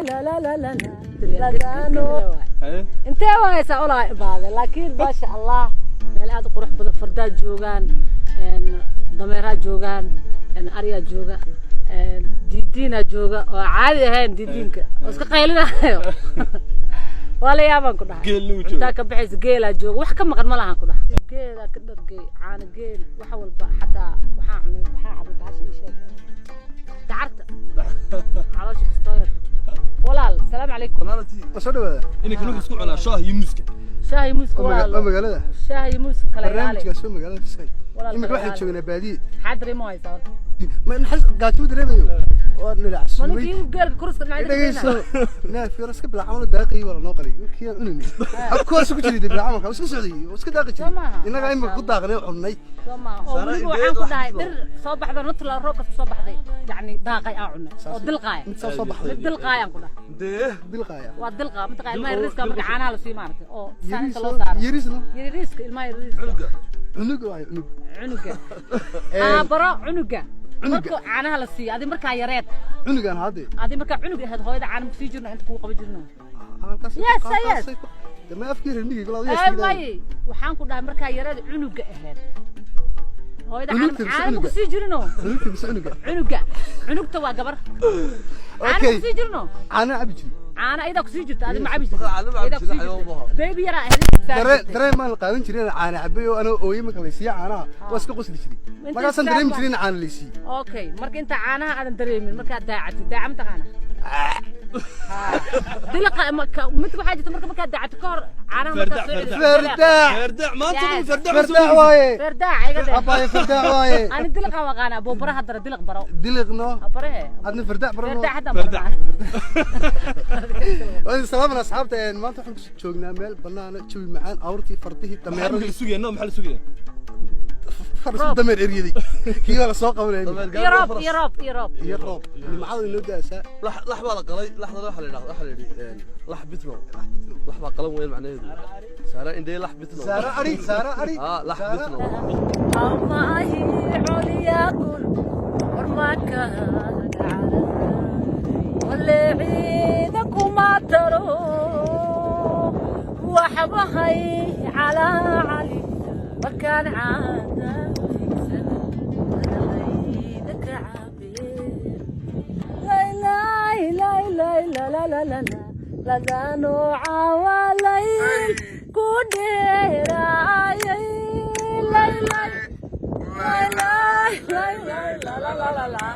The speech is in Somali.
La la la la la ladaano. Intee waaysaa ulaa imaade, laakiin maasha Allah, meel aad u qurux badan. Fardaa joogaan, dameeraa joogaan, aryaa jooga, diidiinaa jooga oo caadi ahayn, diidiinka oo iska qaylinayo, waa la yaabaan ku dhahay. Geelna wuu joogaa. Intaa ka baxaysa geelaa jooga, wax ka maqan ma lahan ku dhahay. Geelaa ka dhargay, caano geel, wax walba. Xataa waxaa cunay, waxaa cabay bahasha ii sheeg, dacarta caloosha kastoo yar. Walaal, salaamu calaykum. Soo dhawaada. Inankan wuxuu isku cunaa shaah iyo muuska. Shaah iyo muuska. Waa walaal. Magaalada. Shaah iyo muuska kala ilaali. Barnaamijkaas waa magaalada fisay. Walaal, imika kala waxaan ilaali. Joognaa baadiye. Maxaa dareemo haysaa horta? Ma naxas gaajo ma dareemayo, waa Ma nilacsuumay. Ninkii geelka kuruska dhinacyada ka Dhegeyso. keenaa. Neef yar iska bilaacamal daaqay waa lanoo qalay markii aan cunayna, habkuwaas ku jiray bilaacamalka, iska socday oo iska daaqi Soo jiray. maaha? Innagaa imika ku daaqnay oo cunnay. Soo maaha? Oo Sara weliba indheed waxaan ku wax dhahay ku dhir soo baxda, natural roobkas ku soo baxday, yacni daaqay aa cunay oo dilqaaya. Mid saa soo baxday. Mid dilqaaya aan ku dhahay. Dee. Dilqaaya. Waa dilqa, mataqaa ilmaha yariiska marka caanaha la siiyo, maaragtay, oo saan inta loo saaro. Yariisno. Yariiska, ilmaha yariiska. Cunuga. Cunug waayo, cunug. Cunuga aa baro cunuga. Cunuga. Marka caanaha la siiyo, adi markaa yareed. Cunugaan hadde. Adi markaa cunug ahayd, hooyada caana ma kusii jirno, inta kugu qaban jirno. Yes. Dama afkii reer miyiga Ay, may, waxaan ku dhahay markaa yareed cunuga ahayd, hooyada caana Cunugta mise caana ma cunuga? Kusii jirino. Cunugta mise cunuga? Cunuga, cunugta waa gabar. Caana kusii jirno. Caana cabi jiray. Caana ayadaa kusii jirta, adi ma cabi jirta. Caana ma cabi Ayadaa kusii jirin, jirta. xayawaan buu ahaa. Baby yaraa ahayd. Dareen dareen maan qaadan jirin inaan caana cabay oo anoo ooyey marka la siiyo caanaha, waa iska qosli jiray. Inta markaasaan istaag dareemi baa- jirin in caana la siiyo. Okay, marka inta caanaha aadan dareemin, markaad daacatid, daaca mataqaana dilaqa mid waxaa jirta, marka markaad daacato ka hor caanaha markaad soo Ferdaac, celiso. Ferdaac. Ferdaac maanta dhan. Yes. Ferdaac. Ferdaac waaye. Ferdaac iga dheh. Abaaye, ferdaac waaye. Ani diliqa waqaana boobara, haddana diliq baro. Diliqno. Barehe. Adna ferdaac barano. Ferdaac hadda. Ferdaac. Baranaa. Waa salaamana asxaabta. Maanta waxaan ku joognaa meel banaana, jawi macaan, awrtii, fardihii, maxaa la dameeradii. Sugayaa no, maxaa la sugayaa? Faras u dameer eryaday, kii waa la soo qabanaya. Iyo roob, iyo roob, iyo roob. Iyo roob, nimcada inoo daasaa. Lax, lax baa la qalay. Laxdana waxaa la yidhahdaa, waxaa la yidhi lax bitno, lax baa qalan weyn macnaheedu. Saara indhey lax bitno. Saara ari, saara ari. Ah, lax bitno. Amaahi colyaaqul hormaadka wale ciida kuma taro, waxbahay calaa cali markaan caada madaxayda ka cabe. Lay lay lay la la la la la ladaano cawaalayl ku dheeraayay. Lay lay lay lay lay lay la la la la la.